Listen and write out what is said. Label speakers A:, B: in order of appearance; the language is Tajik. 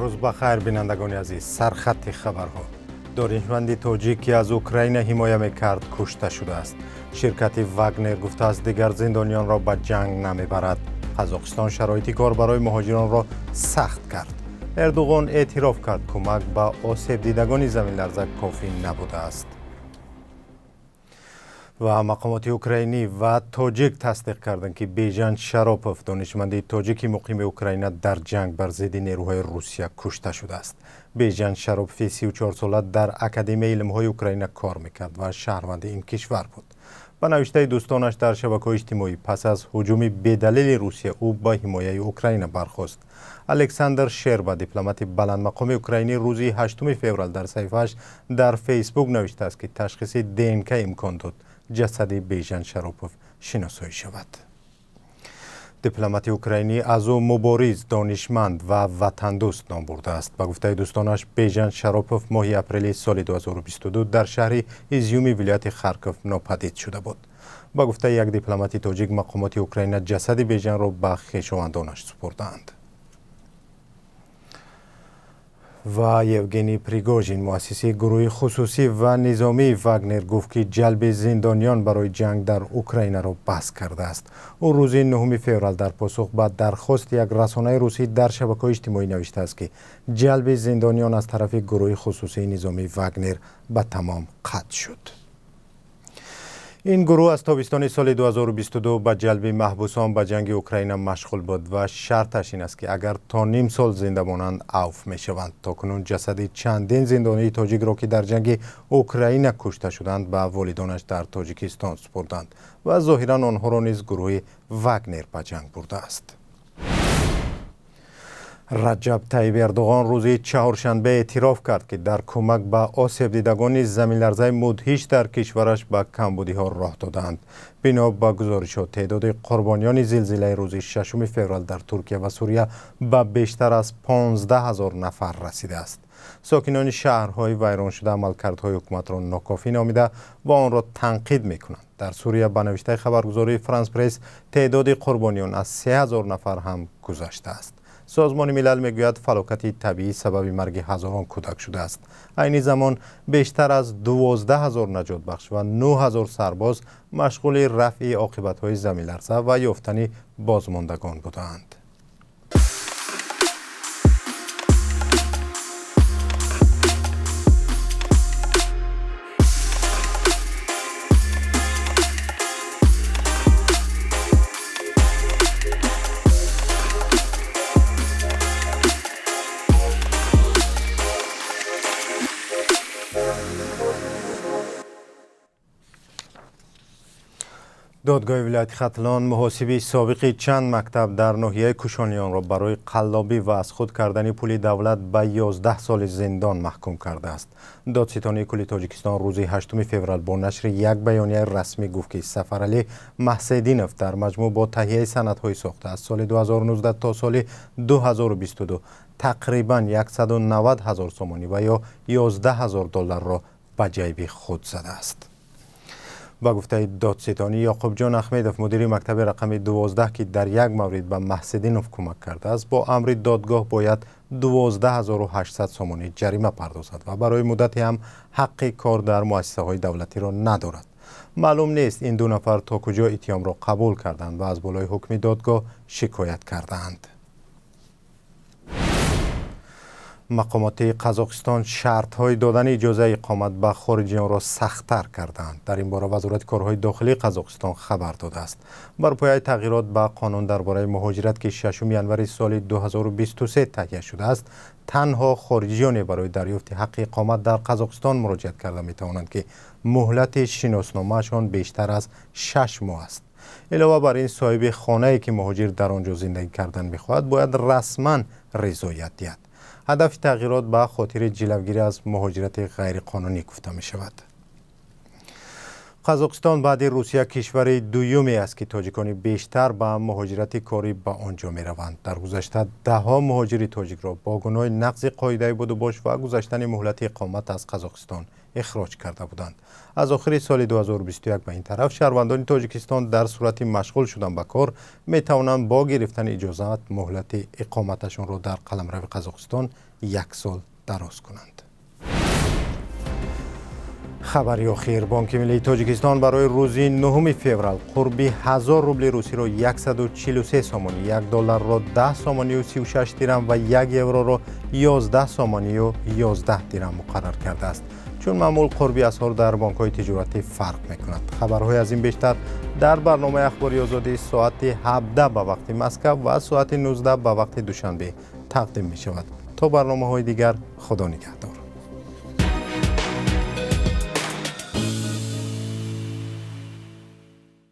A: Рӯз ба хайр, бинандагони азиз. Сархати хабарҳо. Донишманди тоҷик, ки аз Украина ҳимоя мекард, кушта шудааст. Ширкати Вагнер гуфтааст, дигар зиндониёнро ба ҷанг намебарад. Қазоқистон шароити кор барои муҳоҷиронро сахт кард. Эрдуғон эътироф кард, кӯмак ба осебдидагони заминларза кофӣ набудааст. Ва мақомоти украинӣ ва тоҷик тасдиқ карданд, ки Бежан Шаропов, донишманди тоҷики муқими Украина, дар ҷанг бар зидди нерӯҳои Русия кушта шудааст. Бежан Шаропови 34сола дар Академияи илмҳои Украина кор мекард ва шаҳрванди ин кишвар буд. Ба навиштаи дӯстонаш дар шабакаҳои иҷтимоӣ, пас аз ҳуҷуми бедалели Русия ӯ ба ҳимояи Украина бархост. Александр Шерба, дипломати баландмақоми украинӣ, рӯзи 8 феврал дар саҳифааш дар Фейсбук навиштааст, ки ташхиси ДНК имкон дод ҷасади Бежан Шаропов шиносоӣ шавад. Дипломати украинӣ аз ӯ мубориз, донишманд ва ватандӯст ном бурдааст. Ба гуфтаи дӯстонаш, Бежан Шаропов моҳи апрели соли 2022 дар шаҳри Изюми вилояти Харков нопадид шуда буд. Ба гуфтаи як дипломати тоҷик, мақомоти Украина ҷасади Бежанро ба хешовандонаш супурдаанд. Ва Евгений Пригожин, муассиси гурӯҳи хусусӣ ва низомии Вагнер, гуфт, ки ҷалби зиндониён барои ҷанг дар Украинаро бас кардааст. Ӯ рӯзи 9 феврал дар посух ба дархости як расонаи русӣ дар шабакаҳои иҷтимоӣ навиштааст, ки ҷалби зиндониён аз тарафи гурӯҳи хусусии низомии Вагнер ба тамом қатъ шуд. Ин гурӯҳ аз тобистони соли 2022 ба ҷалби маҳбусон ба ҷанги Украина машғул буд ва шарташ ин аст, ки агар то ним сол зинда монанд, авф мешаванд. То кунун ҷасади чандин зиндонии тоҷикро, ки дар ҷанги Украина кушта шуданд, ба волидонаш дар Тоҷикистон супурданд ва зоҳиран онҳоро низ гурӯҳи Вагнер ба ҷанг бурдааст. Раҷаб Таиб Эрдуғон рӯзи чаҳоршанбе эътироф кард, ки дар кӯмак ба осебдидагони заминларзаи мудҳиш дар кишвараш ба камбудиҳо роҳ додаанд. Бино ба гузоришот, теъдоди қурбониёни зилзилаи рӯзи 6 феврал дар Туркия ва Сурия ба бештар аз 15 ҳазор нафар расидааст. Сокинони шаҳрҳои вайроншуда амалкардҳои ҳукуматро нокофӣ номида ва онро танқид мекунанд. Дар Сурия, ба навиштаи хабаргузории Франс Пресс, теъдоди қурбониён аз 3000 нафар ҳам гузаштааст. Созмони Милал мегӯяд, фалокати табиӣ сабаби марги ҳазорон кӯдак шудааст. Айни замон бештар аз 12 000 наҷотбахш ва 9000 сарбоз машғули рафъи оқибатҳои заминларза ва ёфтани бозмондагон будаанд. Додгоҳи вилояти Хатлон муҳосиби собиқи чанд мактаб дар ноҳияи Кушониёнро барои қаллобӣ ва аз худ кардани пули давлат ба 11 соли зиндон маҳкум кардааст. Додситонии кулли Тоҷикистон рӯзи 8 феврал бо нашри як баёнияи расмӣ гуфт, ки Сафаралӣ Маҳсединов дар маҷмӯъ бо таҳияи санадҳои сохта аз соли 2019 то соли 2022 тақрибан 190 ҳазор сомонӣ ва ё 11 ҳазор долларро ба ҷайби худ задааст. Ба гуфтаи додситонӣ, Ёқубҷон Ахмедов, мудири мактаби рақами 12, ки дар як маврид ба Маҳсединов кӯмак кардааст, бо амри додгоҳ бояд 12 800 сомонӣ ҷарима пардозад ва барои муддате ҳам ҳаққи кор дар муассисаҳои давлатиро надорад. Маълум нест, ин ду нафар то куҷо иттиҳомро қабул карданд ва аз болои ҳукми додгоҳ шикоят кардаанд. Мақомоти Қазоқистон шартҳои додани иҷозаи иқомат ба хориҷиёнро сахттар кардаанд. Дар ин бора Вазорати корҳои дохилии Қазоқистон хабар додааст. Бар пояи тағйирот ба қонун дар бораи муҳоҷират, ки 6 январи соли 2023 таҳия шудааст, танҳо хориҷиёне барои дарёфти ҳаққи иқомат дар Қазоқистон муроҷиат карда метавонанд, ки муҳлати шиносномаашон бештар аз 6 моҳ аст. Илова бар ин, соҳиби хонае, ки муҳоҷир дар он ҷо зиндагӣ кардан мехоҳад, бояд расман ризоят диҳад. Ҳадафи тағйирот ба хотири ҷилавгирӣ аз муҳоҷирати ғайриқонунӣ гуфта мешавад. Қазоқистон баъди Русия кишвари дуюме аст, ки тоҷикони бештар ба муҳоҷирати корӣ ба он ҷо мераванд. Дар гузашта даҳҳо муҳоҷири тоҷикро бо гуноҳи нақзи қоидаи будубош ва гузаштани муҳлати иқомат аз Қазоқистон Ихроҷ карда буданд. Аз охири соли 2021 ба ин тараф шаҳрвандони Тоҷикистон дар сурати машғул шудан ба кор метавонанд бо гирифтани иҷозат муҳлати иқоматашонро дар қаламрави Қазоқистон як сол дароз кунанд. Хабари охир: Бонки миллии Тоҷикистон барои рӯзи 9 феврал қурби 1000 рубли русиро 143 сомонӣ, 1 долларро 10 сомонию 36 дирам ва 1 евроро 11 сомонию 11 дирам муқаррар кардааст. Чун маъмул, қурби асъор дар бонкҳои тиҷоратӣ фарқ мекунад. Хабарҳои аз ин бештар дар барномаи Ахбори Озодӣ соати 17 ба вақти Москав ва соати 19 ба вақти Душанбе тақдим мешавад. То барномаҳои дигар, Худо нигаҳдор.